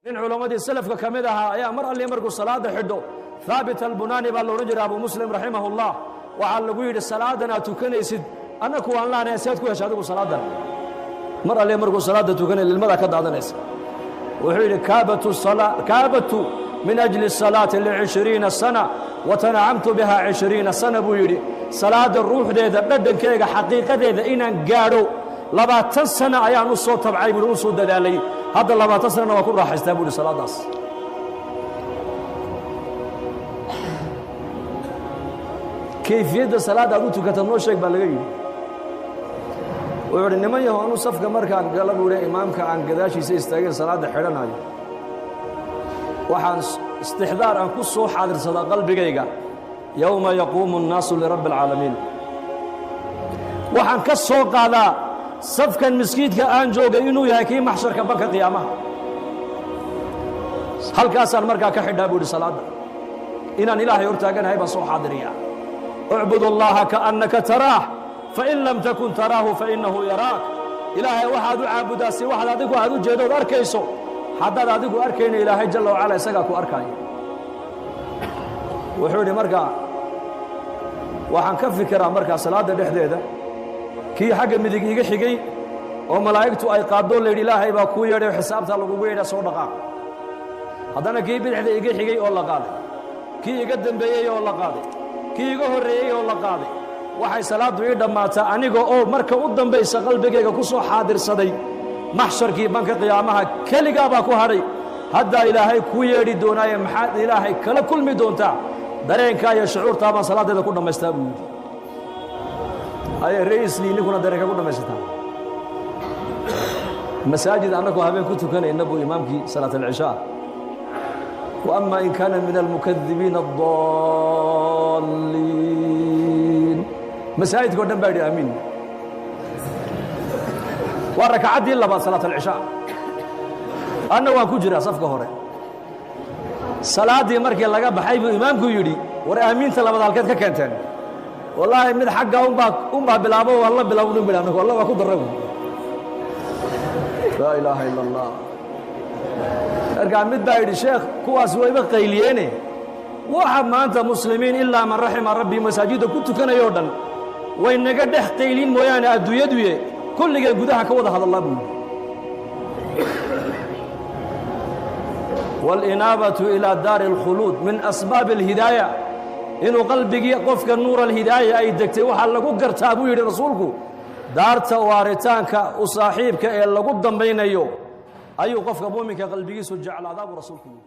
Nin culammadii salafka ka mid ahaa ayaa mar alli markuu salaadda xidho, Haabit Albunaani baa la odhan jiray, Abu Muslim raximah ullah, waxaa lagu yidhi: "Salaadan aad tukanaysid annaku waan laanaya, si aad ku hesha adigu salaadan?" Mar alli markuu salaadda tukanay lilmadaa ka daadanaysa. Wuxuu yidhi: "Kaabadtu min ajli الsalaati ل20 sana watanacamtu biha 20 sana," buu yidhi. "Salaadda ruuxdeeda, dhadhankeega, xaqiiqadeeda inaan gaadho 20 sana ayaan u soo tabcay," buuhi, "u soo dadaalay. Hadda 20 sanana waan ku raaxaystaa," buu yidhi, "salaaddaas." "Kayfiyadda salaadda aad u tukata noo sheeg," baa laga yidhi. Wuxuu idhi: "Niman yaho, anu safka markaan gala," buu yidhi, "imaamka aan gadaashiisa istaageen salaadda xidhanayo, waxaan istixdaar aan ku soo xaadirsadaa qalbigayga yowma yaquumu الnaasu lirabbi اlcaalamiin. Waxaan ka soo qaadaa safkan miskiidka aan joogay inuu yahay kii maxsharka, banka qiyaamaha. Halkaasaan markaa ka xidhaa," buu yidhi, "salaadda. Inaan Ilaahay hor taaganahay baan soo xaadiriyaa. Ucbud allaha kaannaka taraah, fain lam takun taraahu fainnahu yaraak. Ilaahay waxaad u caabudaa si waxaad adigu aad u jeedood arkayso. Haddaad adigu arkayna, Ilaahay jalla wacala isagaa ku arkaayo." Wuxuu yidhi: "Markaa waxaan ka fikiraa markaa salaadda dhexdeeda kii xagga midig iga xigay oo malaa'igtu ay qaadoo la yidhi, 'Ilaahay baa kuu yeedhay, xisaabtaa lagugu yeedha, soo dhaqaaq.' Haddana kii bidixda iga xigay oo la qaaday, kii iga dembeeyey oo la qaaday, kii iga horreeyey oo la qaaday. Waxay salaaddu ii dhammaataa aniga oo marka u dambaysa qalbigayga ku soo xaadirsaday maxsharkii, banka qiyaamaha. Keligaa baa ku hadhay, haddaa Ilaahay kuu yeedhi doonaaye, maxaad Ilaahay kala kulmi doontaa? Dareenkaa iyo shucuurtaa baan salaaddeeda ku dhammaystaa," buu yidhi. Aye reisli, ninkuna dareenka ku dhammaysataa. Masaajid annagoo habeen ku tukanayna buu imaamkii salaat alcishaa "wa ama in kaana min almukadibiina addaalliin". Masaajidka o dhan baa yidhi aamiin. Waa rakacaddii labaad salaat alcishaa, anna waan ku jiraa safka hore. Salaaddii markii laga baxay buu imaamku yidhi: "War, aamiinta labaad halkeed ka keenteen?" "Wallaahi, mid xagga unbaa bilaabo, waan la bilawnu bidhi anagu, alla waa ku darra." Laa ilaaha ila Allah. Markaa mid baa yidhi: "Sheekh, kuwaas wayba qayliyeene. Waxa maanta muslimiin, ilaa man raxima rabbi, masaajidda ku tukanayoo dhan way naga dhex qaylin mooyaane, adduunyaduye kulligeen gudaha ka wada hadallaa," buu yidhi. Wاlinaabatu ilaa daari اlkhuluud min asbaabi اlhidaaya. Inuu qalbigii qofka nuur alhidaaya ay degtay waxaa lagu gartaa, buu yidhi rasuulku, daarta waaritaanka u saaxiibka ee lagu dambaynayo ayuu qofka muuminka qalbigiisu jeclaadaa, buu rasuulku yidhi.